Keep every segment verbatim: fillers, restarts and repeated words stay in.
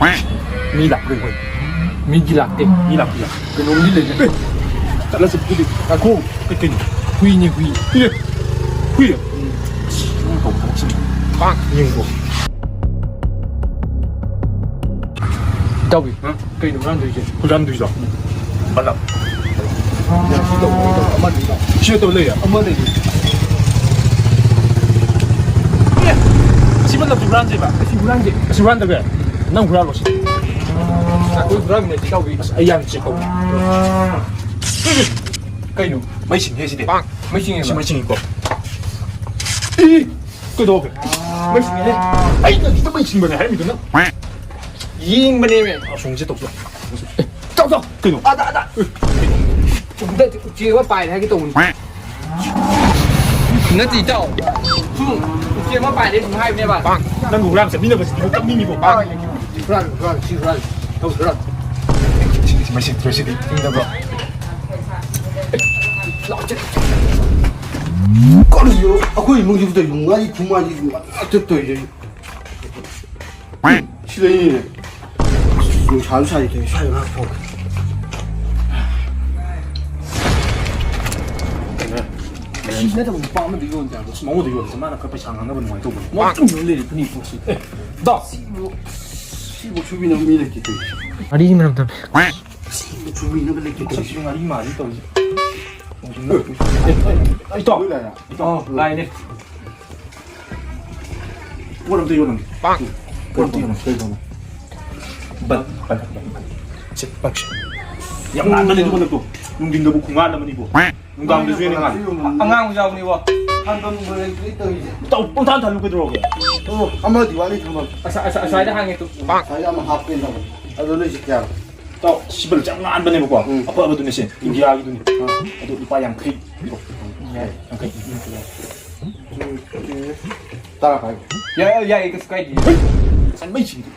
ꯃꯤ ꯂꯥꯛꯄ꯭ꯔꯥ ꯌꯦꯡꯉꯣ꯫ ꯃꯤꯗꯤ ꯂꯥꯛꯇꯦ꯫ ꯃꯤ ꯂꯥꯛꯄ ꯌꯥꯏ꯫ ꯀꯩꯅꯣꯝꯗꯤ ꯂꯩꯔꯦ꯫ ꯑꯦ! ꯆꯠꯂꯁꯤ ꯑꯗꯨꯗꯤ꯫ ꯉꯥꯏꯈꯣ꯫ ꯀꯩ, ꯀꯩꯅꯣ? ꯍꯨꯏꯅꯦ, ꯍꯨꯏ꯫ ꯑꯦ! ꯍꯨꯏ? ꯎꯝ꯫ ꯅꯪ ꯇꯧꯕ ꯊꯕꯛꯁꯤꯡꯗꯣ꯫ ꯄꯥꯛ ꯌꯦꯡꯉꯨꯀꯣ꯫ ꯏꯇꯥꯎꯕꯤ, ꯍꯥ? ꯀꯩꯅꯣ ꯍꯨꯔꯥꯟꯗꯣꯏꯁꯦ? ꯍꯨꯔꯥꯟꯗꯣꯏꯁꯤꯔꯣ? ꯕꯂꯞ꯫ ꯁꯤ ꯇꯧ, ꯁꯤ ꯇꯧ, ꯑꯃꯗꯤ ꯇꯧ꯫ ꯁꯤ ꯇꯧ ꯂꯩꯌꯦ? ꯑꯃ ꯂꯩꯌꯦ꯫ ꯑꯦ! ꯑꯁꯤ ꯕꯂꯞꯁꯤ ꯍꯨꯔꯥꯟꯁꯦꯕ꯫ ꯑꯁꯤ ꯍꯨꯔꯥꯟꯁꯦ꯫ ꯑꯁꯤ ꯍꯨꯔꯥꯟꯗꯕ ꯌꯥꯏ꯫ ꯅꯪ ꯍꯨꯔꯥꯜꯂꯣ ꯁꯤ꯫ ꯑꯩꯈꯣꯏ ꯍꯨꯔꯥꯟꯃꯤꯟꯅꯁꯤ ꯏꯇꯥꯎꯕꯤ꯫ ꯑꯁ, ꯑꯩ ꯌꯥꯝ ꯆꯤꯛꯍꯧꯔꯦ꯫ ꯀꯩꯅꯣ? ꯃꯩ ꯁꯤꯡꯉꯦ ꯁꯤꯗꯤ꯫ ꯃꯩ ꯁꯤꯡꯉꯦꯕ? ꯁꯤ ꯃꯩ ꯁꯤꯡꯉꯤꯀꯣ꯫ ꯏ! ꯀꯩꯗꯧꯒꯦ? ꯃꯩ ꯁꯤꯡꯉꯦ꯫ ꯑꯩꯅ ꯁꯤꯗ ꯃꯩ ꯁꯤꯡꯕꯅꯦ ꯍꯥꯏꯔꯝꯃꯤꯗꯨ ꯅꯪ꯫ ꯌꯦꯡꯕꯅꯦꯃꯦ꯫ ꯑꯁꯣꯝꯁꯦ ꯇꯧꯁꯤ꯫ ꯑꯦ, ꯇꯧ, ꯇꯧ꯫ ꯀꯩꯅꯣ? ꯑꯗ, ꯑꯗ꯫ ꯎꯆꯦꯛ ꯑꯃ ꯄꯥꯏꯔꯦ ꯍꯥꯏꯒꯦ ꯇꯧꯕꯅꯤ꯫ ꯅꯠꯇꯦ, ꯏꯇꯥꯎ꯫ ꯁꯨꯝ ꯎꯆꯦꯛ ꯑꯃ ꯄꯥꯏꯔꯦ ꯁꯨꯝ ꯍꯥꯏꯕꯅꯦꯕ꯫ ꯅꯪꯒ ꯍꯨꯔꯥꯟ ꯆꯠꯃꯤꯟꯅꯕꯁꯤꯗꯤ ꯀꯞꯅꯤꯡꯉꯤꯀꯣ꯫ ꯍꯨꯔꯥꯟ, ꯍꯨꯔꯥꯟ, ꯁꯤ ꯍꯨꯔꯥꯟ꯫ ꯇꯧ, ꯍꯨꯔꯥꯟ꯫ ꯁꯤ, ꯁꯤ, ꯃꯁꯤ ꯇ꯭ꯔꯦꯁꯤꯗꯤ ꯏꯪꯗꯕ꯭ꯔꯣ? ꯀꯔꯤꯅꯣ? ꯑꯩꯈꯣꯏ ꯏꯃꯨꯡꯁꯤꯕꯨ ꯇꯧꯔꯤꯁꯤ ꯉꯥꯔꯤ ꯐꯨꯃꯥꯏꯁꯤ ꯉꯥꯛꯇ ꯇꯧꯔꯤꯁꯦ꯫ ꯁꯤꯗꯩꯅꯦ꯫ ꯅꯨꯡꯁꯥꯁꯨ ꯁꯥꯔꯤ ꯇꯧꯔꯤ, ꯁ꯭ꯋꯥꯏꯗ ꯉꯥꯏꯍꯥꯛ ꯐꯝ꯫ ꯁꯤ ꯅꯠꯇꯕ ꯅꯨꯄꯥ ꯑꯃꯗ ꯌꯣꯟꯁꯦ ꯍꯥꯏꯕ꯫ ꯑꯁ, ꯃꯉꯣꯟꯗ ꯌꯣꯜꯂꯁꯦ, ꯃꯥꯅ ꯈꯔ ꯄꯩꯁꯥ ꯉꯥꯡꯅꯕ ꯅꯨꯡꯉꯥꯏ ꯇꯧꯕꯅꯦ꯫ ꯃꯥ ꯑꯗꯨꯝ ꯌꯣꯟ ꯂꯩꯔꯦ ꯐꯅꯦꯛ ꯄꯣꯠꯁꯤ꯫ ꯑꯦ, ꯗꯥ! ꯁꯤꯕꯨ, ꯁꯤꯕꯨ ꯁꯨꯕꯤꯅꯕ ꯃꯤ ꯂꯩꯇꯦ ꯇꯧꯔꯤꯁꯦ꯫ ꯋꯥꯔꯤ ꯃꯔꯝꯗ꯫ ꯁꯤꯕꯨ ꯁꯨꯕꯤꯅꯕ ꯂꯩꯇꯦ ꯇꯧꯔꯤꯁꯦ꯫ ꯁꯤꯕꯨ ꯉꯥꯔꯤ ꯃꯥꯜꯂꯤ ꯇꯧꯔꯤꯁꯦ꯫ ꯑꯦ, ꯑꯦ, ꯏꯇꯥꯎ! ꯂꯣꯏ ꯂꯥꯛꯑꯦ꯫ ꯏꯇꯥꯎ! ꯑꯣ, ꯂꯥꯛꯑꯦꯅꯦ꯫ ꯄꯣꯠ ꯑꯝꯇ ꯌꯣꯜꯂꯝꯒꯦ꯫ ꯄꯣꯠ ꯑꯝꯇ ꯌꯣꯜꯂꯝꯒꯦ꯫ ꯀꯩ ꯄꯣꯠꯅꯣ? ꯕꯟ, ꯕꯟ, ꯕꯟ, ꯕꯟ꯫ ꯁꯦ, ꯕꯟꯁꯦ꯫ ꯌꯥꯝ ꯅꯥꯟꯕꯅꯦ ꯑꯗꯨ ꯕꯟꯗꯣ꯫ ꯅꯨꯡꯊꯤꯟꯗꯕꯨ ꯈꯣꯡꯒꯥꯟ ꯑꯃꯅꯤꯕꯣ꯫ ꯅꯨꯡꯗꯥꯡꯗꯁꯨ ꯍꯦꯟꯅ ꯉꯥꯜꯂꯤ꯫ ꯑꯉꯥꯡꯁꯨ ꯌꯥꯎꯕꯅꯤꯕꯣ꯫ ꯊꯝꯐꯝ ꯂꯩꯇ꯭ꯔꯦ ꯇꯧꯔꯤꯁꯦ꯫ ꯇꯧ, ꯄꯪꯊꯥꯟ ꯊꯥꯜꯂꯨ ꯀꯩꯗꯧꯔꯒꯦ? ꯑꯣ, ꯑꯃꯗꯤ ꯋꯥꯠꯂꯤ ꯊꯝꯐꯝ꯫ ꯑꯁ-, ꯑꯁ-, ꯑꯁ꯭ꯋꯥꯏꯗ ꯍꯥꯡꯉꯦ ꯇꯨ꯫ ꯑꯁ꯭ꯋꯥꯏꯗ ꯑꯃ ꯍꯥꯞꯀꯦ ꯇꯧꯕ꯫ ꯑꯗꯣ ꯅꯣꯏꯁꯦ ꯀꯌꯥꯅꯣ? ꯇꯥꯎ, ꯁꯤ ꯕꯟꯁꯦ ꯌꯥꯝ ꯅꯥꯟꯕꯅꯦꯕꯀꯣ꯫ ꯎꯝ꯫ ꯑꯐꯕꯗꯨꯅꯦ ꯁꯦ, ꯏꯟꯗꯤꯌꯥꯒꯤꯗꯨꯅꯦ꯫ ꯑꯥ꯫ ꯑꯗꯣ ꯂꯨꯄꯥ ꯌꯥꯡꯈꯩ ꯄꯤꯔꯣ꯫ ꯌꯥꯏ꯫ ꯌꯥꯡꯈꯩ꯫ ꯇꯔꯥ ꯄꯥꯏꯌꯨ꯫ ꯌꯥꯏ, ꯌꯥꯏ, ꯀꯩꯁꯨ ꯀꯥꯏꯗꯦ꯫ ꯉꯁꯥꯏ ꯃꯩ ꯁꯤꯡꯗꯤ-,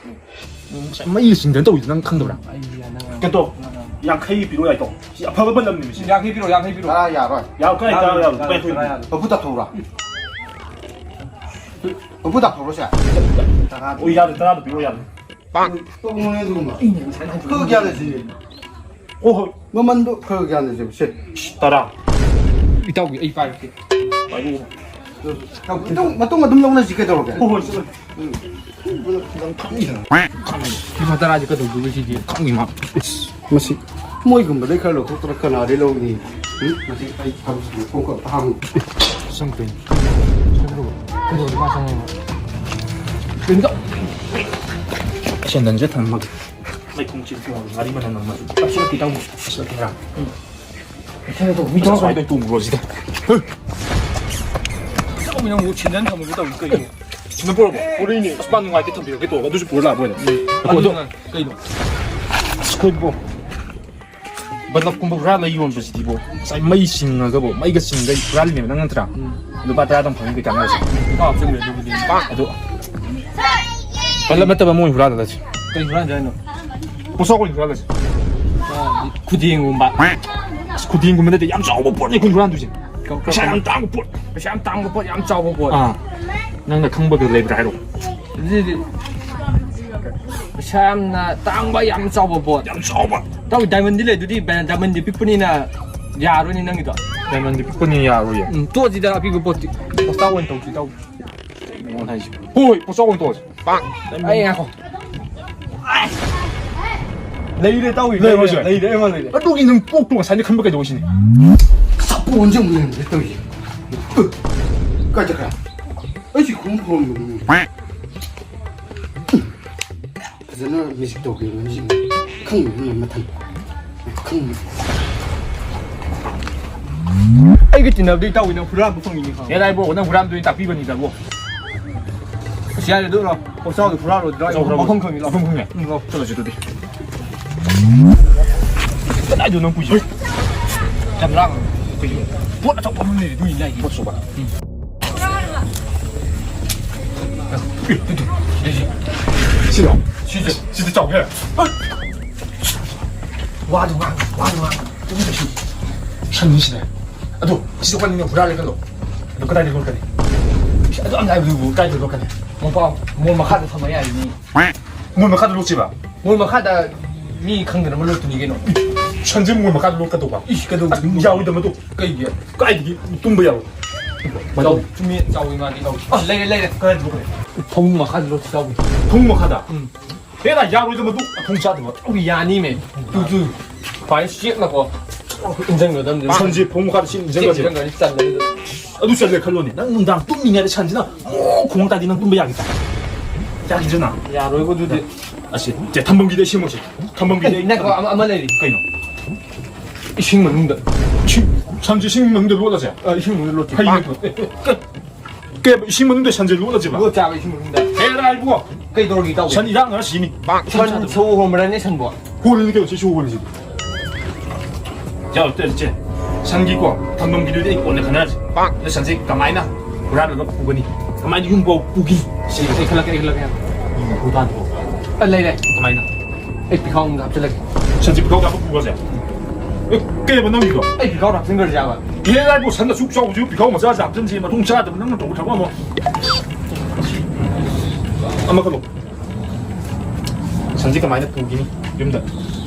ꯎꯝ, ꯉꯁꯥꯏ ꯃꯩ ꯁꯤꯡꯗꯅ ꯇꯧꯔꯤꯗꯣ ꯅꯪ ꯈꯪꯗꯕ꯭ꯔꯥ? ꯑꯩ ꯌꯥ-, ꯅꯪ ꯀꯩꯅꯣ ꯇꯧ, ꯅꯪ ꯌꯥꯡꯈꯩ ꯄꯤꯔꯣ ꯌꯥꯏꯀꯣ? ꯁꯤ ꯑꯐꯕ ꯕꯟ ꯑꯃꯅꯦ ꯁꯤ꯫ ꯌꯥꯡꯈꯩ ꯄꯤꯔꯣ, ꯌꯥꯡꯈꯩ ꯄꯤꯔꯣ꯫ ꯇꯔꯥ ꯌꯥꯔꯣꯏ꯫ ꯌꯥꯔꯣꯏ, ꯀꯥꯏ ꯇꯔꯥ ꯌꯥꯔꯣꯏ, ꯌꯥꯔꯣꯏ, ꯂꯨꯄꯥ ꯌꯥꯡꯈꯩ ꯇꯔꯥ ꯄꯤꯔꯣ꯫ ꯌꯥꯔꯣꯏ꯫ ꯃꯄꯨ ꯇꯥꯊꯣꯛꯎꯔꯥ? ꯃꯄꯨ ꯇꯥꯊꯣꯛꯎꯔꯣ ꯁꯦ? ꯇꯔꯥ ꯑꯣ, ꯌꯥꯔꯦ, ꯇꯔꯥꯗꯣ ꯄꯤꯔꯣ, ꯌꯥꯔꯦ꯫ ꯇꯣꯛꯉꯣꯅꯦ ꯑꯗꯨꯒꯨꯝꯕ꯫ ꯈꯔ ꯒ꯭ꯌꯥꯟ ꯂꯩꯁꯤ꯫ ꯍꯣꯏ, ꯍꯣꯏ꯫ ꯃꯃꯟꯗꯣ ꯈꯔ ꯒ꯭ꯌꯥꯟ ꯂꯩꯁꯤ꯫ ꯁꯦ꯫ ꯇꯔꯥ꯫ ꯏꯇꯥꯎꯒꯤ ꯑꯩ ꯄꯥꯏꯔꯛꯀꯦ꯫ ꯄꯥꯏꯔꯛꯎ꯫ ꯃꯇꯨꯡ, ꯃꯇꯨꯡ ꯑꯗꯨꯝ ꯂꯧꯅꯁꯤ ꯀꯩꯗꯧꯔꯒꯦ? ꯍꯣꯏ, ꯍꯣꯏ, ꯆꯠꯂꯣ꯫ ꯎꯝ꯫ ꯂꯨꯄꯥ ꯇꯔꯥꯁꯦ ꯀꯩꯗꯧꯗꯣꯏꯕ ꯁꯤꯗꯤ? ꯈꯪꯉꯤ ꯃꯥ꯫ ꯃꯁꯤ ꯃꯣꯏꯒꯨꯝꯕꯗꯩ ꯈꯔ ꯂꯧꯊꯣꯛꯇꯅ ꯀꯅꯥꯗꯩ ꯂꯧꯅꯤ? ꯎꯝ? ꯃꯁꯤ ꯑꯩ ꯊꯕꯛ ꯁꯨꯕ ꯈꯣꯡ ꯈꯔ ꯍꯥꯡꯉꯨ꯫ ꯆꯪꯗꯣꯏꯅꯤ꯫ ꯀꯩꯗꯧꯕ? ꯀꯩꯗꯧꯕ ꯃꯥ ꯆꯪꯉꯦꯕ? ꯀꯩꯅꯣ ꯇꯧ-, ꯁꯦꯟꯗꯟꯁꯦ ꯊꯝꯃꯒꯦ꯫ ꯃꯩ ꯊꯣꯡ ꯆꯤꯟ ꯊꯣꯡ ꯉꯥꯔꯤ ꯃꯅꯝ ꯅꯝꯃ꯫ ꯄꯥꯏꯁꯤꯜꯂꯛꯀꯦ ꯇꯧꯕ꯫ ꯄꯥꯏꯁꯤꯜꯂꯛꯀꯦ ꯍꯥꯏꯔꯣ? ꯎꯝ꯫ ꯀꯩꯅꯣ ꯇꯧ-, ꯃꯤ ꯊꯣꯛꯂꯛꯄ꯫ ꯁ꯭ꯋꯥꯏꯗ ꯇꯣꯡꯈ꯭ꯔꯣ ꯁꯤꯗ꯫ ꯍꯣꯏ꯫ ꯆꯥꯎꯕ ꯅꯪꯕꯨ ꯁꯦꯟꯗꯟ ꯊꯝꯃꯒꯦ ꯇꯧꯔꯤ ꯀꯩꯅꯣ? ꯁꯤꯅ ꯄꯨꯔꯛꯑꯣ꯫ ꯄꯨꯔꯛꯏꯅꯦ꯫ ꯑꯁ, ꯄꯥꯟ ꯅꯨꯡꯉꯥꯏꯇꯦ ꯊꯝꯕꯤꯔꯒꯦ ꯇꯧꯔꯒ ꯑꯗꯨꯁꯨ ꯄꯨꯔ ꯂꯥꯛꯑꯕ ꯑꯣꯏꯅ꯫ ꯎꯝ꯫ ꯑꯗꯣ, ꯑꯗꯨꯅ ꯀꯩꯅꯣ? ꯑꯁ, ꯑꯩꯈꯣꯏꯕꯨ ꯕꯂꯞꯀꯨꯝꯕ ꯍꯨꯔꯥꯜꯂ ꯌꯣꯟꯕꯁꯤꯗꯤꯕꯣ, ꯉꯁꯥꯏ ꯃꯩ ꯁꯤꯡꯉꯒꯕꯣ, ꯃꯩꯒ ꯁꯤꯡꯒꯩ ꯍꯨꯔꯥꯜꯂꯤꯅꯦꯕ, ꯅꯪ ꯅꯠꯇ꯭ꯔꯥ? ꯎꯝ꯫ ꯂꯨꯄꯥ ꯇꯔꯥꯗꯪ ꯐꯪꯉꯤ ꯀꯩ ꯀꯥꯟꯅꯔꯁꯤ? ꯂꯨꯄꯥ ꯍꯥꯞꯆꯤꯟꯈ꯭ꯔꯦ ꯑꯗꯨꯕꯨꯗꯤ꯫ ꯑꯗꯣ, ꯕꯂꯞ ꯅꯠꯇꯕ ꯑꯃ ꯑꯣꯏꯅ ꯍꯨꯔꯥꯜꯂꯁꯤ꯫ ꯀꯩ ꯍꯨꯔꯥꯟꯁꯦ ꯍꯥꯏꯅꯣ? ꯄꯣꯠꯁꯥꯎ ꯑꯣꯏꯅ ꯍꯨꯔꯥꯜꯂꯁꯤ꯫ ꯈꯨꯗꯦꯡꯒꯨꯝꯕ꯫ ꯑꯁ, ꯈꯨꯗꯦꯡꯒꯨꯝꯕ ꯅꯠꯇꯦ, ꯌꯥꯝ ꯆꯥꯎꯕ ꯄꯣꯠꯅꯤ ꯑꯩꯈꯣꯏꯅ ꯍꯨꯔꯥꯟꯗꯣꯏꯁꯦ꯫ ꯀ-, ꯀ-, ꯄꯩꯁꯥ ꯌꯥꯝ ꯇꯥꯡꯕ ꯄꯣꯠ꯫ ꯄꯩꯁꯥ ꯌꯥꯝ ꯇꯥꯡꯕ ꯄꯣꯠ, ꯌꯥꯝ ꯆꯥꯎꯕ ꯄꯣꯠ꯫ ꯑꯥ꯫ ꯅꯪꯅ ꯈꯪꯕꯗꯨ ꯂꯩꯕ꯭ꯔꯥ ꯍꯥꯏꯔꯛꯑꯣ꯫ ꯑꯗꯨꯗꯤ ꯄꯩꯁꯥ ꯌꯥꯝꯅ ꯇꯥꯡꯕ, ꯌꯥꯝ ꯆꯥꯎꯕ ꯄꯣꯠ꯫ ꯌꯥꯝ ꯆꯥꯎꯕ꯫ ꯏꯇꯥꯎ, ꯗꯥꯏꯃꯟꯗꯤ ꯂꯩ, ꯑꯗꯨꯗꯤ ꯗꯥꯏꯃꯟꯗꯤ ꯄꯤꯛꯄꯅꯤꯅ ꯌꯥꯔꯣꯏꯅꯦ ꯅꯪꯒꯤꯗꯣ꯫ ꯗꯥꯏꯃꯟꯗꯤ ꯄꯤꯛꯄꯅꯤꯅ ꯌꯥꯔꯣꯏꯌꯦ꯫ ꯎꯝ, ꯇꯣꯛꯑꯁꯤꯗ ꯑꯄꯤꯛꯄ ꯄꯣꯠꯇꯤ꯫ ꯄꯣꯁꯇꯥ ꯑꯣꯏꯅ ꯇꯧꯁꯤ, ꯏꯇꯥꯎ꯫ ꯍꯣꯏ, ꯄꯣꯁꯇꯥ ꯑꯣꯏꯅ ꯇꯧꯁꯤ꯫ ꯑꯩ ꯉꯥꯏꯈꯣ꯫ ꯂꯩꯔꯦ, ꯇꯧꯏ, ꯂꯩꯔꯦ, ꯂꯩꯔꯦ, ꯂꯩꯔꯦ, ꯑꯩꯉꯣꯟꯗ ꯂꯩꯔꯦ꯫ ꯑꯗꯨꯒꯤ ꯅꯪ ꯄꯣꯛꯇꯣ ꯉꯁꯥꯏꯅ ꯈꯟꯕ ꯀꯩꯗꯧꯕ ꯁꯤꯅꯤ? ꯁꯥꯄꯣꯟꯁꯦ ꯑꯃꯨꯛ ꯂꯩꯔꯝꯗ꯭ꯔꯦ ꯇꯧꯔꯤꯁꯦ꯫ ꯀꯥꯏ ꯆꯠꯈ꯭ꯔꯦ? ꯑꯩꯁꯤ ꯈꯣꯡꯎꯞ ꯈꯣꯡꯎꯞ ꯐꯖꯅ ꯃꯤꯁ ꯇꯧꯈꯤꯕꯅꯤ ꯁꯤ꯫ ꯈꯪꯗꯦ, ꯃꯊꯪ꯫ ꯈꯪꯗꯦ꯫ ꯑꯩꯒ ꯇꯤꯟꯅꯕꯗꯤ ꯏꯇꯥꯎꯒꯤ ꯅꯪ ꯍꯨꯔꯥꯟꯕ ꯐꯪꯉꯤꯅꯤ ꯈꯪꯉꯦ꯫ ꯑꯦ, ꯂꯥꯏꯕꯣ, ꯅꯪ ꯍꯨꯔꯥꯟꯕꯗꯨ ꯑꯩꯅ ꯇꯥꯛꯄꯤꯕꯅꯤꯗꯕꯣ꯫ ꯑꯁ, ꯌꯥꯔꯦ, ꯑꯗꯨ ꯂꯥꯛꯑꯣ꯫ ꯄꯣꯠꯆꯥꯎꯗꯣ ꯍꯨꯔꯥꯜꯂꯣꯏꯗ꯭ꯔꯥ? ꯄꯣꯠꯆꯥꯎ ꯍꯨꯔꯥꯜꯂꯣꯏ꯫ ꯃꯐꯝ ꯈꯪꯉꯤ, ꯂꯥꯛꯑꯣ꯫ ꯃꯐꯝ ꯈꯪꯉꯦ? ꯎꯝ, ꯂꯥꯛꯑꯣ꯫ ꯆꯠꯂꯁꯤ ꯑꯗꯨꯗꯤ꯫ ꯀꯗꯥꯏꯗꯣ ꯅꯪ ꯄꯨꯏꯁꯦ? ꯌꯥꯝ ꯂꯥꯡꯉꯦ꯫ ꯀꯩꯅꯣ? ꯄꯣꯠ ꯑꯆꯧꯕ ꯑꯃ ꯂꯩꯔꯦ, ꯑꯗꯨꯏꯅꯦ ꯍꯥꯏꯁꯦ꯫ ꯄꯣꯠ ꯑꯆꯧꯕ? ꯎꯝ꯫ ꯁꯤꯔꯣ? ꯁꯤꯁꯦ, ꯁꯤꯗꯤ ꯆꯥꯎꯍꯦ꯫ ꯋꯥꯗꯨ ꯉꯥꯡ, ꯋꯥꯗꯨ ꯉꯥꯡ꯫ ꯇꯨꯃꯤꯟ ꯂꯩꯁꯤ꯫ ꯁꯟꯅꯤ ꯁꯤꯗ꯫ ꯑꯗꯣ, ꯁꯤꯗ ꯀꯣꯟꯅ ꯍꯨꯔꯥꯜꯂꯦ ꯈꯜꯂꯣ꯫ ꯑꯗꯨ ꯀꯗꯥꯏꯗ ꯂꯣꯠꯀꯅꯤ? ꯑꯗꯨ ꯌꯥꯝ ꯂꯥꯏꯕꯗꯨꯕꯨ ꯀꯗꯥꯏꯗ ꯂꯣꯠꯀꯅꯤ? ꯃꯣꯝꯄꯥꯛ, ꯃꯣꯝ ꯃꯈꯥꯗ ꯊꯝꯕ ꯌꯥꯏꯅꯤ꯫ ꯃꯣꯏ ꯃꯈꯥꯗ ꯂꯣꯠꯁꯤꯕ? ꯃꯣꯏ ꯃꯈꯥꯗ ꯃꯤ ꯈꯪꯗꯅꯕ ꯂꯣꯠꯇꯣꯏꯅꯤ ꯀꯩꯅꯣ꯫ ꯁꯟꯁꯦ ꯃꯣꯏ ꯃꯈꯥꯗ ꯂꯣꯠꯀꯗꯧꯕ? ꯏꯁ, ꯀꯩꯗꯧꯕ? ꯑꯁ, ꯌꯥꯔꯣꯏꯗꯕ ꯃꯗꯨ꯫ ꯀꯩꯒꯤ? ꯀꯥꯏꯗꯒꯤ ꯇꯨꯝꯕ ꯌꯥꯔꯣꯏ꯫ ꯆꯥꯎ, ꯆꯨꯝꯃꯤ, ꯆꯥꯎꯋꯤ ꯃꯥꯗꯤ ꯆꯥꯎꯋꯤ꯫ ꯑꯁ, ꯂꯩꯔꯦ, ꯂꯩꯔꯦ꯫ ꯀꯗꯥꯏꯗ ꯂꯣꯠꯈ꯭ꯔꯦ? ꯐꯃꯨꯡ ꯃꯈꯥꯗ ꯂꯣꯠꯁꯤ ꯆꯥꯎꯋꯤ꯫ ꯐꯃꯨꯡ ꯃꯈꯥꯗ? ꯎꯝ꯫ ꯍꯦꯔꯥ, ꯌꯥꯔꯣꯏꯗꯕ ꯃꯗꯨ꯫ ꯐꯃꯨꯡ ꯆꯥꯗꯕ꯫ ꯆꯥꯎꯋꯤ ꯌꯥꯅꯤꯃꯦ꯫ Two, two. ꯐꯥꯏ ꯆꯦꯠꯅꯀꯣ꯫ ꯏꯟꯖꯟꯒꯗꯕꯅꯤ꯫ ꯁꯟꯁꯦ ꯐꯃꯨꯡ ꯃꯈꯥꯗ ꯆꯦꯠ ꯏꯟꯖꯟꯒꯁꯦ꯫ ꯏꯟꯖꯟꯒꯅꯤ ꯆꯜꯂꯅꯤ꯫ ꯑꯗꯨ ꯆꯠꯂꯦ ꯈꯜꯂꯣꯅꯦ, ꯅꯪ ꯅꯨꯡꯗꯥꯡ ꯇꯨꯝꯃꯤꯉꯩꯗ ꯁꯟꯁꯤꯅ ꯃꯣ ꯈꯣꯡꯉꯛ ꯇꯥꯔꯗꯤ ꯅꯪ ꯇꯨꯝꯕ ꯌꯥꯈꯤꯗ꯭ꯔꯥ? ꯌꯥꯈꯤꯗ꯭ꯔꯅ? ꯌꯥꯔꯣꯏꯕ ꯑꯗꯨꯗꯤ꯫ ꯑꯁꯤ, ꯁꯦ, ꯊꯝꯐꯝꯒꯤꯗ ꯁꯦꯝꯃꯣꯁꯦ꯫ ꯊꯝꯐꯝꯒꯤꯗ ꯑꯩ ꯅꯪ ꯑꯃ, ꯑꯃ ꯂꯩꯔꯤ꯫ ꯀꯩꯅꯣ? ꯏꯁꯤꯡ ꯃꯅꯨꯡꯗ꯫ ꯏꯁꯤꯡ, ꯁꯟꯁꯦ ꯏꯁꯤꯡ ꯃꯅꯨꯡꯗ ꯂꯣꯠꯂꯁꯦ? ꯑ, ꯏꯁꯤꯡ ꯃꯅꯨꯡꯗ ꯂꯣꯠꯀꯦ꯫ ꯐꯩ, ꯄꯥꯛ꯫ ꯐꯩ꯫ ꯀꯩ, ꯀꯩ, ꯏꯁꯤꯡ ꯃꯅꯨꯡꯗ ꯁꯟꯁꯦ ꯂꯣꯠꯂꯁꯦꯕ? ꯂꯣꯠ ꯆꯥꯕ ꯏꯁꯤꯡ ꯃꯅꯨꯡꯗ꯫ ꯍꯦꯔꯥ ꯏꯕꯨꯡꯉꯣ꯫ ꯀꯩ ꯇꯧꯔꯒꯦ ꯏꯇꯥꯎ? ꯁꯟ ꯏꯔꯥꯡ ꯉꯔ ꯁꯤꯅꯤ꯫ ꯁꯟ ꯁꯣ ꯍꯣꯟꯕ꯭ꯔꯅꯦ ꯁꯟꯕꯣ? ꯍꯣꯜꯂꯤꯅꯤ ꯀꯩꯅꯣ, ꯁꯤ ꯁꯣ ꯍꯣꯜꯂꯤꯁꯤꯗꯤ꯫ ꯌꯥꯎ, ꯇꯦ, ꯆꯦ꯫ ꯁꯟꯒꯤꯀꯣ, ꯊꯝꯐꯝꯒꯤꯗꯨꯗꯤ ꯑꯩ ꯀꯣꯟꯅ ꯈꯟꯅꯔꯁꯤ꯫ ꯄꯥꯛ꯫ ꯑꯗꯣ ꯁꯟꯁꯦ ꯀꯃꯥꯏꯅ ꯍꯨꯔꯥꯜꯂꯒ ꯄꯨꯒꯅꯤ? ꯀꯃꯥꯏꯅ ꯌꯨꯝꯐꯥꯎ ꯄꯨꯒꯤ? ꯁꯤ ꯑꯩ ꯈꯜꯂꯛꯀꯦ, ꯑꯩ ꯈꯜꯂꯛꯀꯦ꯫ ꯎꯝ, ꯍꯨꯔꯥꯟꯕ꯫ ꯑ, ꯂꯩ, ꯂꯩ꯫ ꯀꯃꯥꯏꯅ? ꯑꯩ ꯄꯤꯈꯥꯎ ꯑꯃꯗ ꯍꯥꯞꯆꯤꯜꯂꯒꯦ꯫ ꯁꯟꯁꯦ ꯄꯤꯈꯥꯎꯗ ꯍꯥꯞꯄ ꯄꯨꯒꯁꯦ? ꯑꯦ, ꯀꯩ ꯍꯥꯏꯕ ꯅꯪꯒꯤꯗꯣ? ꯑꯩ ꯄꯤꯈꯥꯎꯗ ꯍꯥꯞꯆꯤꯟꯈ꯭ꯔꯁꯦ ꯍꯥꯏꯕ꯫ ꯏꯍꯦ, ꯂꯥꯏꯕꯨ ꯁꯟ ꯑꯁꯨꯛ ꯆꯥꯎꯕꯁꯤꯕꯨ ꯄꯤꯈꯥꯎ ꯃꯆꯥꯁꯦ ꯍꯥꯞꯆꯤꯟꯁꯦ? ꯃꯇꯨꯡ ꯆꯥꯗꯕ ꯅꯪꯅ ꯇꯧꯕ ꯊꯕꯛ ꯑꯃ꯫ ꯑꯃ ꯈꯜꯂꯣ꯫ ꯁꯟꯁꯦ ꯀꯃꯥꯏꯅ ꯄꯨꯈꯤꯅꯤ ꯌꯨꯝꯗ?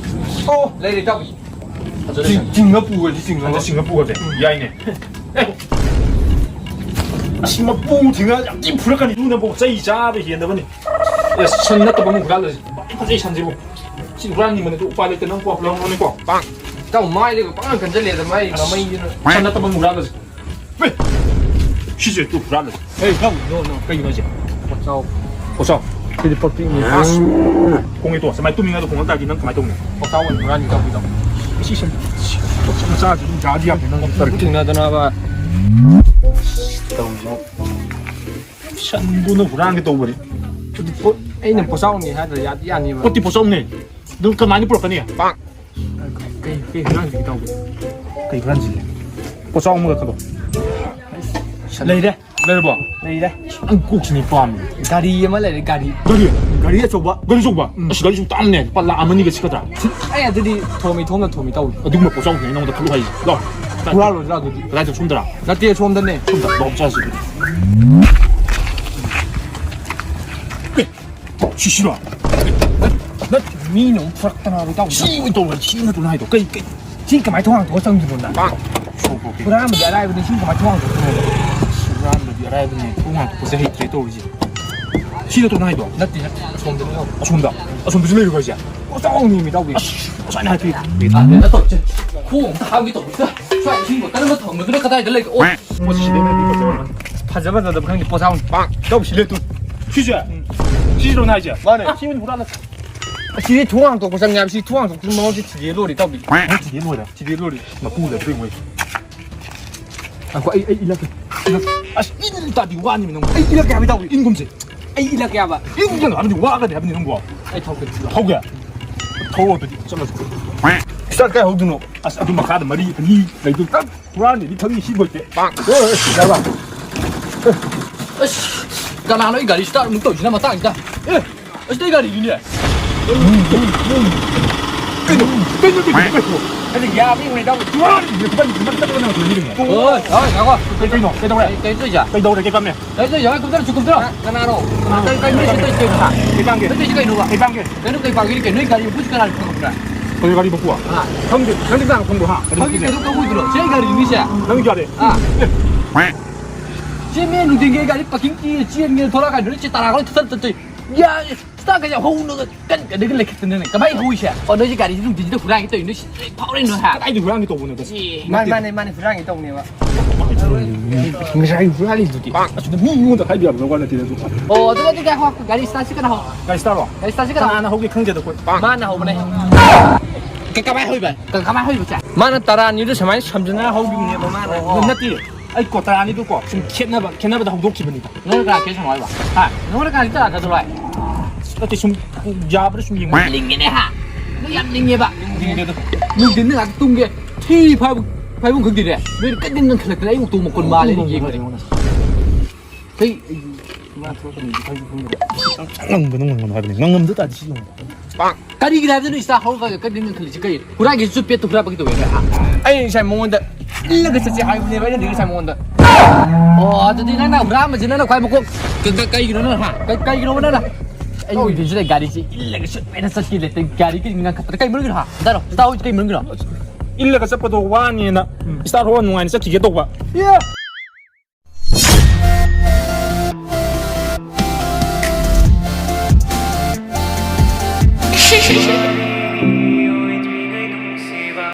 ꯑꯣ, ꯂꯩꯔꯦ, ꯏꯇꯥꯎ꯫ ꯐꯖꯅ ꯆꯤꯡ-, ꯆꯤꯡꯉ ꯄꯨꯈ꯭ꯔꯁꯤ, ꯆꯤꯡꯉꯒ꯫ ꯁꯟꯁꯦ ꯆꯤꯡꯉ ꯄꯨꯈ꯭ꯔꯁꯦ꯫ ꯌꯥꯏꯅꯦ꯫ ꯑꯦ꯫ ꯑꯁ, ꯃꯄꯨ ꯊꯤꯡꯉ ꯌꯥꯝ ꯊꯤ ꯐꯨꯔꯛꯀꯅꯤ, ꯑꯗꯨꯅꯕꯨ ꯆꯩ ꯆꯥꯕ ꯍꯦꯟꯗꯕꯅꯤ꯫ ꯑꯦ, ꯁꯟ ꯅꯠꯇꯕ ꯑꯃ ꯍꯨꯔꯥꯜꯂꯁꯤ꯫ ꯌꯥꯝ ꯐꯖꯩ ꯁꯟꯁꯤꯕꯨ꯫ ꯁꯤ ꯍꯨꯔꯥꯟꯅꯤꯡꯕꯅꯤ, ꯑꯗꯨ ꯎꯄꯥꯏ ꯂꯩꯇꯦ, ꯅꯪ ꯀꯣ ꯂꯧꯔꯝꯒꯅꯤꯀꯣ꯫ ꯏꯇꯥꯎ, ꯃꯥꯏꯗꯒ ꯄꯪꯀꯟ ꯀꯟꯖꯜꯂꯦꯗ, ꯃꯥꯏ ꯃꯃꯩꯗꯨꯅ꯫ ꯁꯟ ꯅꯠꯇꯕ ꯑꯃ ꯍꯨꯔꯥꯜꯂꯁꯤ꯫ ꯑꯦ! ꯁꯤꯁꯦ ꯇꯨ ꯍꯨꯔꯥꯜꯂꯁꯤ꯫ ꯑꯦ, no, no, no, ꯀꯩꯒꯤꯅꯣ ꯍꯥꯏꯁꯦ? ꯄꯣꯠꯆꯥꯎ꯫ ꯄꯣꯠꯆꯥꯎ꯫ ꯁꯤꯗꯤ ꯄꯣꯠ ꯄꯤꯛꯅꯤ꯫ ꯑꯁ! ꯈꯣꯡꯉꯦ ꯇꯣ, ꯁꯨꯃꯥꯏꯅ ꯇꯨꯝꯃꯤꯉꯩꯗ ꯈꯣꯡꯉꯛ ꯇꯥꯔꯗꯤ ꯅꯪ ꯀꯃꯥꯏꯅ ꯇꯧꯅꯤ? ꯄꯣꯠꯆꯥꯎ ꯑꯣꯏꯅ ꯍꯨꯔꯥꯟꯒꯦ ꯇꯧꯕꯤꯗꯣ꯫ ꯁꯤ ꯁꯟ, ꯁꯤ ꯄꯣꯠ ꯃꯆꯥꯁꯤ ꯑꯗꯨꯝ ꯆꯥꯗꯤ ꯌꯥꯕꯅꯤ, ꯅꯪ ꯇꯧꯔꯤ꯫ ꯊꯦꯡꯅꯗꯅꯕ꯫ ꯇꯧꯔꯤꯁꯤꯕꯨ꯫ ꯁꯟꯗꯨꯅ ꯍꯨꯔꯥꯟꯒꯦ ꯇꯧꯕꯅꯤ꯫ ꯑꯗꯨ ꯄꯣꯠ, ꯑꯩꯅ ꯄꯣꯠꯆꯥꯎꯅꯤ ꯍꯥꯏꯗ꯭ꯔꯥ ꯌꯥꯗꯤ ꯌꯥꯅꯤꯕ꯫ ꯄꯣꯠꯇꯤ ꯄꯣꯠꯆꯥꯎꯅꯦ꯫ ꯑꯗꯨ ꯀꯃꯥꯏꯅ ꯄꯨꯔꯛꯀꯅꯤ? ꯀꯩ, ꯀꯩ ꯍꯨꯔꯥꯟꯁꯤꯒꯦ ꯇꯧꯕ? ꯀꯩ ꯍꯨꯔꯥꯟꯁꯤꯒꯦ? ꯄꯣꯠꯆꯥꯎ ꯑꯃꯒ ꯈꯜꯂꯣ꯫ ꯂꯩꯔꯦ꯫ ꯂꯩꯔꯕꯣ? ꯂꯩꯔꯦ꯫ ꯅꯪ ꯀꯣꯛꯁꯤꯅꯦ ꯄꯥꯝꯃꯤ꯫ ꯒꯥꯔꯤ ꯑꯃ ꯂꯩꯔꯦ, ꯒꯥꯔꯤ꯫ ꯒꯥꯔꯤ? ꯒꯥꯔꯤ ꯑꯆꯧꯕ? ꯒꯥꯔꯤ ꯑꯆꯧꯕ? ꯎꯝ꯫ ꯑꯁ, ꯒꯥꯔꯤ ꯑꯆꯧꯕ ꯇꯥꯡꯕꯅꯦ꯫ ꯂꯨꯄꯥ ꯂꯥꯛ ꯑꯃ ꯑꯅꯤꯒ ꯁꯤꯠꯀꯗ꯭ꯔꯥ? ꯑꯩ ꯑꯗꯨꯗꯤ ꯊꯣꯝ ꯏꯊꯣꯝꯅ ꯊꯣꯝ ꯏꯇꯥꯎ꯫ ꯑꯗꯨꯒꯨꯝꯕ ꯄꯣꯠꯆꯥꯎꯁꯤꯅꯦ ꯑꯩ ꯅꯉꯣꯟꯗ ꯈꯜꯂꯨ ꯍꯥꯏꯁꯦ꯫ ꯂꯥꯎ꯫ ꯍꯨꯔꯥꯜꯂꯣꯏꯗ꯭ꯔꯥ ꯑꯗꯨꯗꯤ? ꯀꯗꯥꯏꯗ, ꯁꯣꯝꯗꯔꯥ? ꯅꯠꯇꯦ, ꯁꯣꯝꯗꯅꯦ꯫ ꯁꯣꯝꯗ, ꯂꯥꯎ, ꯆꯥꯁꯤ ꯑꯗꯨꯗꯤ꯫ ꯑꯦ, ꯁꯤꯁꯤꯔꯣ? ꯅꯠꯇꯦ, ꯃꯤꯅ ꯑꯃꯨꯛ ꯐꯨꯔꯛꯇꯅꯕ, ꯏꯇꯥꯎ꯫ ꯁꯤ ꯑꯣꯏꯅ ꯇꯧꯔꯣ, ꯁꯤ ꯅꯠꯇ꯭ꯔꯣ ꯅꯪ ꯍꯥꯏꯗꯣ? ꯀꯩ, ꯀꯩ? ꯁꯤ ꯀꯃꯥꯏ ꯊꯣꯡ ꯍꯥꯡꯗꯣꯛꯑ ꯆꯪꯗꯣꯏꯅꯣ ꯅꯪ? ꯁꯣꯛꯄ꯭ꯔꯣ, ꯀꯩ? ꯍꯨꯔꯥꯟꯕꯗꯤ ꯑꯔꯥꯏꯕꯅꯤ, ꯁꯤ ꯀꯃꯥꯏ ꯊꯣꯡ ꯍꯥꯡꯗꯣꯛꯇꯣꯏꯅꯣ? ꯍꯨꯔꯥꯟꯕꯗꯤ ꯑꯔꯥꯏꯕꯅꯤ, ꯊꯣꯡ ꯍꯥꯡꯗꯣꯛꯄꯁꯦ ꯍꯩꯇ꯭ꯔꯦ ꯇꯧꯔꯤꯁꯦ꯫ ꯁꯤ ꯅꯠꯇ꯭ꯔꯣ ꯅꯪ ꯍꯥꯏꯗꯣ? ꯅꯠꯇꯦ, ꯅꯠꯇꯦ, ꯑꯁꯣꯝꯗꯅꯤ, ꯏꯇꯥꯎ꯫ ꯑꯁꯣꯝꯗ? ꯑꯁꯣꯝꯗꯁꯨ ꯂꯩꯔꯤꯕꯣ ꯍꯥꯏꯁꯦ? ꯑꯣ, ꯆꯥꯎꯅꯤ, ꯃꯤ ꯏꯇꯥꯎꯕꯤ꯫ ꯑꯁ, ꯉꯁꯥꯏꯅ ꯍꯥꯏꯕꯤꯌꯨ꯫ ꯀꯩꯅꯣ ꯇꯧꯁꯦ, ꯈꯣꯡ ꯑꯝꯇ ꯍꯥꯝꯒꯦ ꯇꯧꯕꯁꯤꯗ꯫ ꯁ꯭ꯋꯥꯏ ꯏꯁꯤꯡ ꯕꯣꯇꯜ ꯑꯃ ꯊꯝꯕꯗꯨꯅ ꯀꯗꯥꯏꯗ ꯂꯩꯒꯦ? ꯑꯣ! ꯄꯣꯠꯁꯤ ꯁꯤꯗꯩ ꯂꯩꯔꯗꯤ ꯐꯖꯔꯝꯃꯅꯤ꯫ ꯐꯖꯕ ꯐꯖꯗꯕ ꯈꯪꯗꯦ, ꯄꯣꯠ ꯆꯥꯎꯅꯤ꯫ ꯄꯥꯛ! ꯏꯇꯥꯎ, ꯁꯤ ꯂꯩꯇꯨ꯫ ꯁꯤꯁꯦ? ꯎꯝ꯫ ꯁꯤꯁꯤꯔꯣ ꯅꯪ ꯍꯥꯏꯁꯦ? ꯃꯥꯅꯦ꯫ ꯁꯤ ꯑꯣꯏꯅ ꯍꯨꯔꯥꯜꯂꯁꯤ꯫ ꯑꯁꯤꯗꯤ ꯊꯣꯡ ꯍꯥꯡꯗꯣꯛꯄ ꯆꯪꯉꯦ ꯍꯥꯏꯕ, ꯁꯤ ꯊꯣꯡ ꯍꯥꯡꯗꯣꯛꯄ ꯃꯑꯣꯡꯁꯦ ꯊꯤꯗꯦ ꯂꯣꯏꯔꯦ, ꯏꯇꯥꯎꯕꯤ꯫ ꯅꯪ ꯊꯤꯗꯦ ꯂꯣꯏꯔꯦ? ꯊꯤꯗꯦ ꯂꯣꯏꯔꯦ꯫ ꯃꯄꯨ ꯂꯩꯇ꯭ꯔꯦ ꯃꯣꯏ꯫ ꯉꯥꯏꯈꯣ, ꯑꯩ, ꯑꯩ ꯏꯜꯂꯛꯀꯦ꯫ ꯏꯜꯂꯛ-, ꯑꯁ, ꯏꯜ ꯇꯥꯕꯤ ꯋꯥꯅꯤꯃꯤ ꯅꯪꯕꯨ꯫ ꯑꯩ ꯏꯜꯂꯛꯀꯦ ꯍꯥꯏꯕ ꯏꯇꯥꯎꯕꯤ, ꯏꯟꯒꯨꯝꯁꯦ꯫ ꯑꯩ ꯏꯜꯂꯛꯀꯦ ꯍꯥꯏꯕ꯫ ꯏꯟꯒꯦ ꯍꯥꯏꯕꯗꯤ ꯋꯥꯒꯗꯤ ꯍꯥꯏꯕꯅꯤ ꯅꯪꯕꯨ꯫ ꯑꯩ ꯊꯧꯒꯦ꯫ ꯊꯧꯒꯦ? ꯊꯧꯑꯣ ꯑꯗꯨꯗꯤ, ꯆꯠꯂꯁꯤ꯫ ꯁꯤꯗ ꯀꯥꯏ ꯍꯧꯗꯣꯏꯅꯣ? ꯑꯁ, ꯑꯗꯨ ꯃꯈꯥꯗ ꯃꯔꯤ ꯑꯅꯤ ꯂꯩꯗꯨ ꯇꯛ ꯍꯨꯔꯥꯟꯒꯦꯗꯤ ꯈꯪꯉꯤ, ꯁꯤ ꯂꯣꯏꯇꯦ꯫ ꯄꯥꯛ! ꯑꯦ, ꯑꯦ, ꯌꯥꯔꯕ? ꯑꯁ, ꯀꯅꯥꯅꯣ ꯑꯩ ꯒꯥꯔꯤ start ꯑꯃꯨꯛ ꯇꯧꯔꯤꯁꯤꯅ ꯃꯇꯥꯡꯁꯤꯗ? ꯑꯦ, ꯑꯁ, ꯑꯩ ꯒꯥꯔꯤꯅꯤꯅꯦ꯫ ꯀꯩꯅꯣ? ꯀꯩꯅꯣ? ꯀꯩꯅꯣ? ꯀꯩꯅꯣ? ꯑꯗꯨ ꯌꯥꯕ꯭ꯔꯥ ꯌꯦꯡꯉꯨꯅꯦ, ꯏꯇꯥꯎ꯫ ꯍꯨꯔꯥꯟꯒꯦꯗꯤ ꯈꯪꯉꯤ, ꯈꯪꯉꯤ, ꯈꯪꯉꯤ, ꯈꯪꯉꯤ꯫ ꯑꯣ, ꯍꯣꯏ, ꯉꯥꯏꯈꯣ꯫ ꯀꯩ-, ꯀꯩꯅꯣ? ꯀꯩꯗꯧꯔꯦ? ꯀꯩ-, ꯀꯩꯅꯣ ꯇꯧꯔꯤꯁꯦ? ꯀꯩꯗꯧꯔꯦ? ꯀꯩ ꯀꯝꯃꯦ? ꯀꯩꯅꯣ ꯇꯧꯔꯤꯁꯦ? ꯍꯣꯏ, ꯀꯨꯝꯊꯔꯣ, ꯀꯨꯝꯊꯔꯣ꯫ ꯀꯅꯥꯅꯣ? ꯀꯩ, ꯀꯩ, ꯅꯣꯏ ꯁꯤ ꯇꯧꯔꯤꯁꯦ ꯀꯩꯅꯣ? ꯀꯩ ꯄꯥꯝꯒꯦ? ꯅꯣꯏ ꯇꯧꯔꯤꯁꯦ ꯀꯩꯅꯣꯕ? ꯀꯩ ꯄꯥꯝꯒꯦ? ꯀꯩꯅꯣ ꯀꯩ ꯄꯥꯝꯒꯦ? ꯀꯩꯅꯣ? ꯅꯣꯏ ꯒꯥꯔꯤ ꯃꯄꯨꯁꯤ ꯀꯅꯥꯅꯣ ꯈꯪꯕ꯭ꯔꯥ? ꯀꯔꯤ ꯒꯥꯔꯤ ꯃꯄꯨ? ꯑꯥ꯫ ꯈꯪꯗꯦ꯫ ꯅꯪꯗꯤ ꯀꯅꯥꯅꯣ ꯈꯪꯕ꯭ꯔꯣ, ꯍꯥ? ꯒꯥꯔꯤ ꯃꯄꯨꯁꯦ? ꯀꯩꯅꯣ ꯀꯧꯏꯗ꯭ꯔꯣ? ꯁꯤ ꯑꯩ ꯒꯥꯔꯤꯅꯤ ꯁꯦ꯫ ꯅꯪ ꯒꯥꯔꯤ? ꯑꯥ꯫ ꯁꯤ ꯃꯤ ꯅꯨꯡꯊꯤꯟꯒꯤ ꯒꯥꯔꯤ parking ꯀꯤ ꯆꯦꯟꯒꯦ ꯊꯣꯛꯂꯛꯑꯀꯥꯟꯗ ꯅꯣꯏ ꯆꯦ ꯇꯔꯥ ꯈꯔ ꯊꯨꯊꯟ ꯇꯠꯇꯣꯏ꯫ ꯌꯥꯔꯦ꯫ Start ꯀꯁꯦ ꯍꯧꯅꯒ ꯀꯟ ꯀꯟꯗꯒ ꯂꯩꯈꯠꯇꯅꯅꯦ꯫ ꯀꯃꯥꯏ ꯍꯧꯏꯁꯦ? ꯑꯣ, ꯅꯣꯏꯁꯦ ꯒꯥꯔꯤꯁꯦ ꯅꯨꯡꯊꯤꯟꯁꯤꯗ ꯍꯨꯔꯥꯟꯒꯦ ꯇꯧꯔꯤ, ꯅꯣꯏ ꯁꯤ ꯂꯣꯏ ꯐꯥꯎꯔꯦ ꯅꯣꯏ, ꯍꯥ? ꯀꯗꯥꯏꯗ ꯍꯨꯔꯥꯟꯒꯦ ꯇꯧꯕꯅꯣ, ꯇꯁꯦꯡꯅ? ꯑꯦ, ꯃꯥꯅꯦ, ꯅꯠꯇꯦ꯫ ꯃꯥꯅꯦ, ꯃꯥꯅꯦ, ꯍꯨꯔꯥꯟꯒꯦ ꯇꯧꯕꯅꯦꯕ꯫ ꯉꯁꯥꯏ ꯍꯨꯔꯥꯜꯂꯤꯗꯨꯗꯤ꯫ ꯑꯁꯤꯗ ꯃꯤ ꯃꯤꯉꯣꯟꯗ ꯍꯥꯏꯕ ꯌꯥꯕ ꯂꯧꯕ ꯅꯠꯇꯦ ꯑꯗꯨ꯫ ꯑꯣ, ꯑꯗꯨ ꯅꯠꯇꯦ, ꯉꯥꯏꯈꯣ, ꯒꯥꯔꯤ start ꯁꯤ ꯀꯅꯥ ꯍꯧ-, ꯒꯥꯔꯤ start ꯔꯣ? ꯒꯥꯔꯤ start ꯁꯤ ꯀꯅꯥ ꯍꯧ-, ꯀꯅꯥꯅ ꯍꯧꯒꯦ ꯈꯪꯗꯦꯗ ꯑꯩꯈꯣꯏ꯫ ꯃꯥꯅ ꯍꯧꯕꯅꯦ꯫ ꯀ-, ꯀꯃꯥꯏ ꯍꯧꯏꯕ? ꯀ-, ꯀꯃꯥꯏ ꯍꯧꯏꯕ ꯁꯦ? ꯃꯥꯅ ꯇꯔꯥꯅꯤꯗꯨ ꯁꯨꯃꯥꯏꯅ ꯁꯝꯖꯤꯟꯅ ꯍꯧꯈꯤꯕꯅꯦꯕ ꯃꯥꯅ꯫ ꯑꯣ, ꯑꯣ꯫ ꯅꯠꯇꯦ꯫ ꯑꯩ ꯀꯣ ꯇꯔꯥꯅꯤꯗꯨ ꯀꯣ ꯁꯨꯝ ꯈꯦꯠꯅꯕ, ꯈꯦꯠꯅꯕꯗ ꯍꯧꯗꯣꯛꯈꯤꯕꯅꯤꯗ꯫ ꯅꯪꯅ ꯀꯅꯥ ꯀꯦꯁ ꯍꯪꯉꯣ ꯍꯥꯏꯕ? ꯍꯥ? ꯅꯪꯉꯣꯟꯗ ꯀꯅꯥ ꯆꯤꯠꯇ ꯆꯠꯂꯣ ꯍꯥꯏ? ꯅꯠꯇꯦ, ꯁꯨꯝ ꯌꯥꯕ꯭ꯔꯥ ꯁꯨꯝ ꯌꯦꯡꯕ꯫ ꯂꯤꯡꯉꯦꯅꯦ ꯍꯥ? ꯅꯪ ꯌꯥꯝ ꯂꯤꯡꯉꯦꯕ꯫ ꯂꯤꯡꯗꯦꯗ꯫ ꯅꯨꯡꯊꯤꯟꯗ ꯉꯥꯛꯇ ꯇꯨꯝꯒꯦ꯫ ꯊꯤ ꯐꯥꯏꯕ-, ꯐꯥꯏꯕꯝ ꯈꯪꯗꯦꯅꯦ꯫ ꯅꯣꯏꯗꯤ ꯀꯟꯅ ꯉꯟꯈꯠꯂꯛꯇꯅ ꯑꯩ ꯑꯣꯛꯇꯣ ꯃꯈꯣꯟ ꯃꯥꯜꯂꯦꯅ ꯌꯦꯡꯕꯅꯦ꯫ ꯀꯩ, ꯑꯩ ꯏꯃꯥ ꯊꯣꯛꯂꯛꯀꯅꯤꯗꯤ ꯈꯪꯗꯤ ꯈꯪꯗꯕ꯫ ꯉꯪꯒꯅꯨ, ꯉꯪꯒꯅꯨ ꯍꯥꯏꯕꯅꯤ꯫ ꯉꯪꯉꯝꯗ ꯇꯥꯔꯗꯤ ꯁꯤ ꯌꯦꯡꯉꯨ꯫ ꯀꯔꯤꯒꯤꯅꯣ ꯍꯥꯏꯕꯗ ꯅꯣꯏ ꯏꯁꯇꯥꯔ ꯍꯧꯔꯒ ꯀꯔꯤ ꯅꯪ ꯈꯜꯂꯤꯁꯤ ꯀꯩ? ꯍꯨꯔꯥꯟꯒꯦꯁꯨ ꯄꯦꯠꯇꯣ ꯍꯨꯔꯥꯟꯕꯒꯤ ꯇꯧꯋꯦ ꯅꯣꯏ, ꯍꯥ? ꯑꯩ ꯉꯁꯥꯏ ꯃꯉꯣꯟꯗ ꯏꯜꯂꯒ ꯆꯠꯁꯦ ꯍꯥꯏꯕꯅꯦꯕ ꯑꯩꯅꯗꯤ ꯉꯁꯥꯏ ꯃꯉꯣꯟꯗ꯫ ꯑꯣ, ꯑꯗꯨꯗꯤ ꯅꯪꯅ ꯍꯨꯔꯥꯟꯕꯁꯤ ꯅꯪꯅ ꯈ꯭ꯋꯥꯏ ꯃꯀꯣꯛ ꯀ-, ꯀ-, ꯀꯩꯒꯤꯅꯣ ꯅꯪ, ꯍꯥ? ꯀ-, ꯀꯩꯒꯤꯅꯣꯕ ꯅꯪꯅ? ꯑꯩ ꯅꯨꯡꯊꯤꯟꯁꯤꯗ ꯒꯥꯔꯤꯁꯦ ꯏꯜꯂꯒ ꯁꯨꯠ ꯍꯥꯏꯅ ꯆꯠꯀꯦ ꯂꯩꯇꯦ꯫ ꯒꯥꯔꯤ ꯀꯔꯤ ꯉꯥꯡꯈꯠꯇꯅ ꯀꯩ ꯃꯔꯝꯒꯤꯅꯣ? ꯍꯥ? ꯍꯟꯗꯥꯔꯣ, ꯁꯤꯗ ꯍꯧꯖꯤꯛ ꯀꯩ ꯃꯔꯝꯒꯤꯅꯣ? ꯏꯜꯂꯒ ꯆꯠꯄꯗꯣ ꯋꯥꯅꯦꯅ ꯁ꯭ꯇꯥꯔ ꯍꯣꯔꯣꯟ ꯅꯨꯡꯉꯥꯏꯅ ꯆꯠꯈꯤꯒꯦ ꯇꯧꯕ꯫